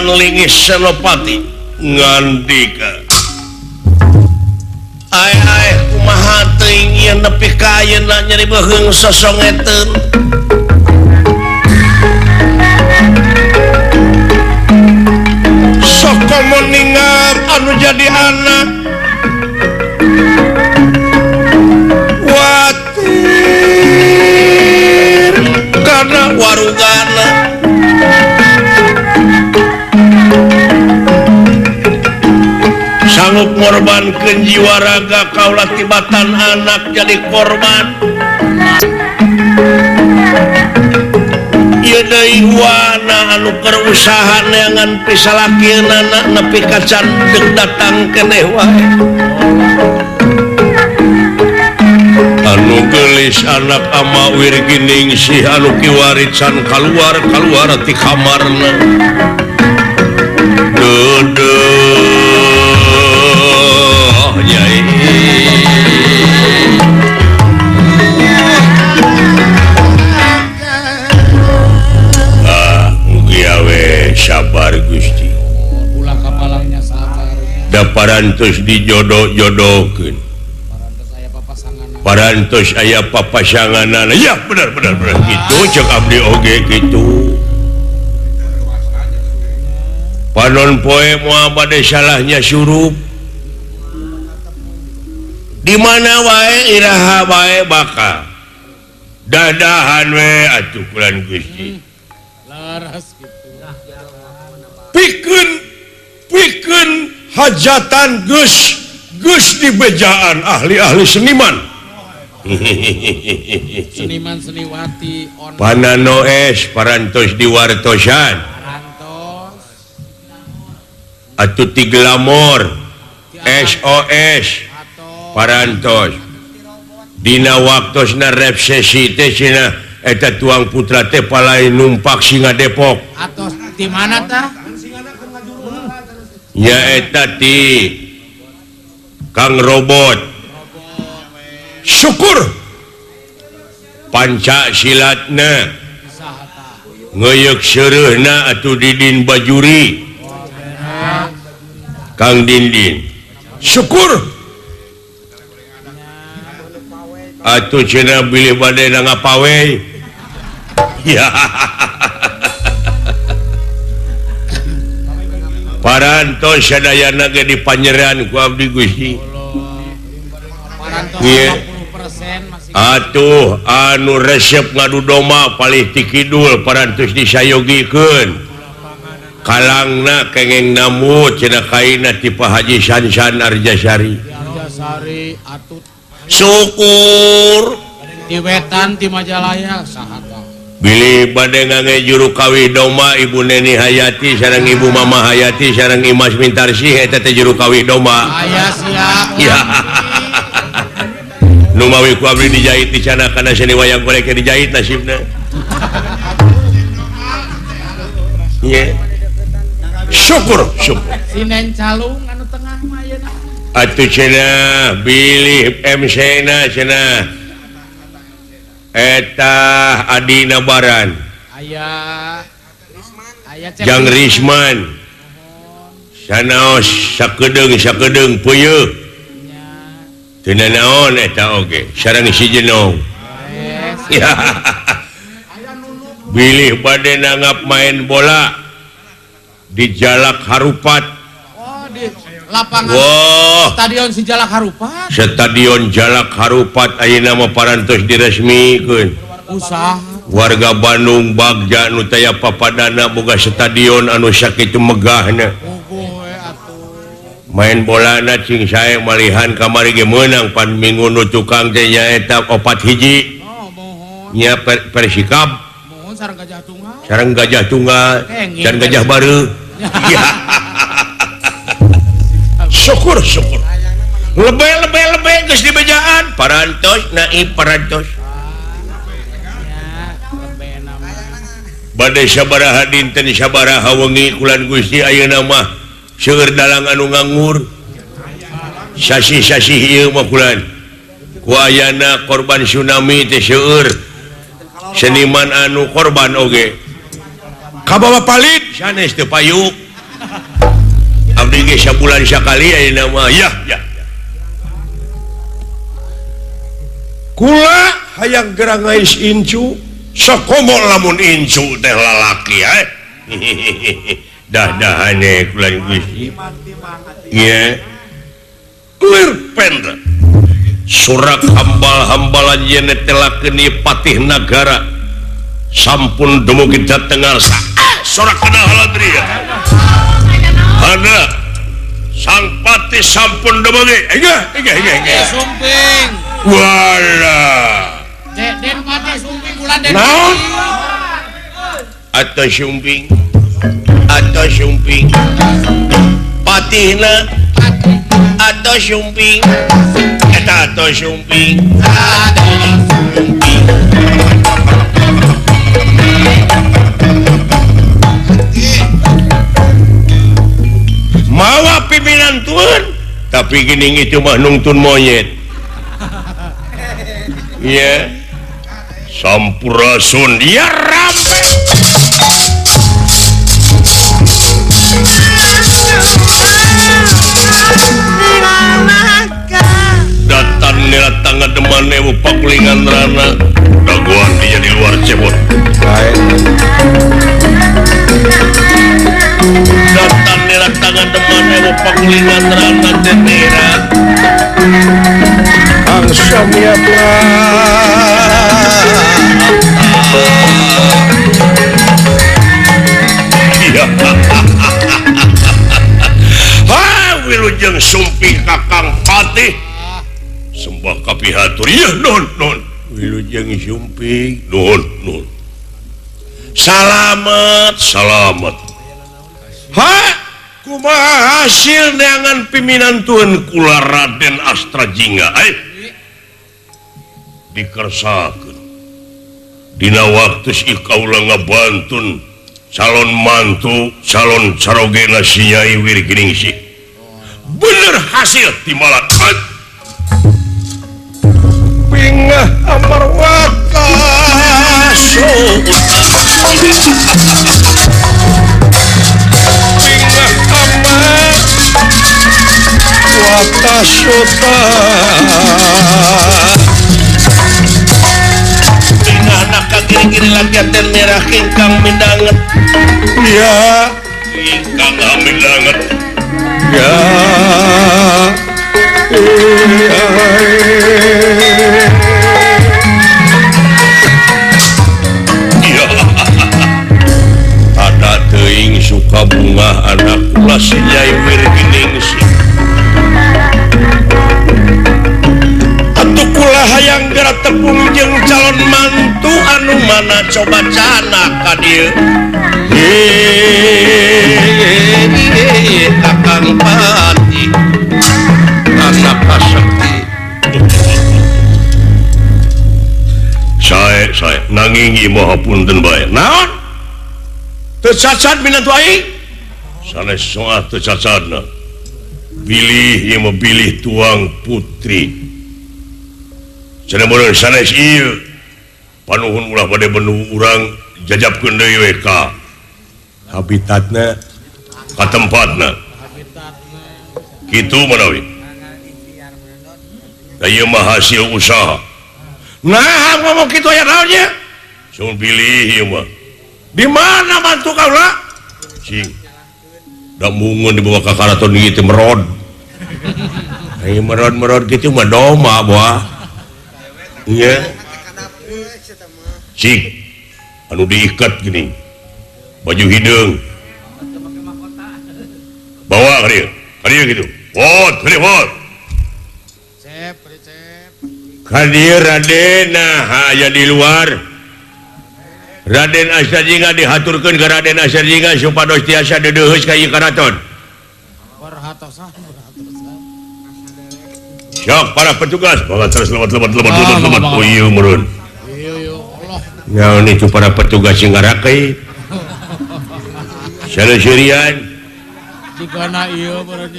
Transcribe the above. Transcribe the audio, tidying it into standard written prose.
Lingis Senopati ngandika ai ai kumaha teuing ieu nepi ka ayeuna nyeri beuheung sosongeteun sok komo ningar anu jadi anak watir karena warugana sanggup ngorbankeun jiwa raga kaula tibatan anak jadi korban ieu deui wana anu keur usaha neangan pisalakeunana nepi ka can deuk datang keneh wae anu geulis anak ama Wirginingsih anu kiwari can kaluar-kaluar ti kamarna deudeuh nyai ah mugi awe sabar Gusti ulah kapalangnya sabar da parantos dijodoh-jodohkeun parantos aya papasanganana ya benar benar benar kitu cek abdi oge kitu panon poe moal bade salahnya surup di mana wae iraha wae bakal dadahan we atuh kulan Gusti laras kitu pikeun pikeun hajatan geus geus dibejaan ahli-ahli seniman seniman seniwati on panano es parantos diwartosan parantos atuh ti glamor SOS parantos dina waktosna resesi teh cenah eta tuang putra teh palai numpak singa Depok atos di mana tah nya eta ti Kang Robot syukur panca silatna ngeuyeuk seureuhna atuh Didin Bajuri Kang Dindin syukur atuh cenah bilih bade ngapawe ya parantos sadayana ge dipanyeran ku abdi Gusti atuh anu resep ngadu domba palih ti kidul parantos disayogikeun kalangna kengeng namu cenah kaina ti Pak Haji Sansan Arjasari Arjasari atuh syukur di wetan ti Majalaya saha tah bilih bade ngange juru kawih domba Ibu Neni Hayati sareng Ibu Mama Hayati sareng Imas Mintarsih eta teh juru kawih domba aya siap ya nu mawi ku abdi dijahit di sana kana seni wayang golek dijahit nasibna ye syukur syukur sinen calung anu tengah mah ayeuna atuh cenah bilih MC na cenah eta Adina Baran aya aya Jang Risman sanaos sakedeung sakedeung peuyeuk teu nanaon eta oge sareng si Jenong bilih bade nanggap main bola di Jalak Harupat oh, di lapangan wow. Stadion si Jalak Harupat Stadion Jalak Harupat ayeuna mah parantos diresmikeun usaha warga Bandung bagja nu taya papadana boga stadion anu sakitu megahna main bola na cing sae malihan kamari ge meunang pan minggu nu tukang teh nyaeta 4-1 nya Persikab sareng Gajah Tunggal sareng Gajah Tunggal dan Gajah Baru syukur syukur lebih lebih lebih geus dibejaan parantos naib parantos bade sabaraha dinten sabaraha wengi kulan Gusti ayeuna mah seueur dalang anu nganggur sasih-sasih ieu mah kulan ku ayana korban tsunami teh seueur seniman anu korban oge kabawa palit sanes teu payu meuli ge sabulan sakali ayeuna mah ya ya. Kula hayang geura ngais incu sakomo lamun incu teh lalaki eh. Dah-dahane kula Gusti. Ieu clear pendek. Surak hambal-hambalan yen telakeun patih nagara sampun dumugi dhateng ngarsa. Sorak kenal haladria. Ana sang patih sampun dumugi. Engah engah engah engah. Sumping. Walah. Den patih sumping kula den. Naon? Atau sumping. Atau sumping. Patihna atau sumping. Eta atau sumping. Atau sumping. Mawa pimpinan tuan, tapi gini itu mah nungtun monyet. Iya. Sampurasun ya rampe. Datan nila tangga deman ewu pakulingan rana daguan dia di luar cebot. Datan nila tangga deman ewu pakulingan rana tetera. Kang Samya Ha wilujeng sumping Kakang Patih sembah kapihatur ya nun nun wilujeng sumping nun nun salamet salamet ha kumaha hasil neangan piminantuan kula Raden Astrajingga dikersakeun dina waktu si kaula ngabantun calon mantu calon carogena si Nyai Wirginingsih bener hasil timalat pingah amarwata pingah amarwata suta pingah naka giri-giri lagi merah ingkang mindanget ya ingkang mindanget ya iya ada teuing suka bunga anak kula si Nyai Wirginingsih atuh kula hayang geura tepung jeung calon mantu anu mana coba cana ka dieu Kakang Patih anak kasekti sae sae nanging ieu mah punten bae naon teu cacat minantu aing sanes soal teu cacatna bilih ieu mah bilih tuang putri cenah meureun sanes ieu panuhun ulah bade bendu urang jajabkeun deui we ka habitatna ka tempatna kitu manawi da ieu mah hasil usaha nah ngomong kitu aya naon nya sun bilih ieu mah di mana mantu kaula cing da mungun dibawa ka karaton ieu teh merod ai merod-merod kitu mah doma boah ieu cing anu diikat gini baju hideung bawa ka dieu gitu wot ka dieu wot cep cep ka dieu Raden nah aya di luar Raden Astrajingga dihaturkeun ka Raden Astrajingga supados tiasa deudeuheus ka ieu karaton perhatosan perhatosan sok para petugas bawa terus lewat lewat lewat lewat lewat oh ieu meureun ieu ieu Allah nyaon itu para petugas sing ngarakeut Saleuserian jigana ieu meureun.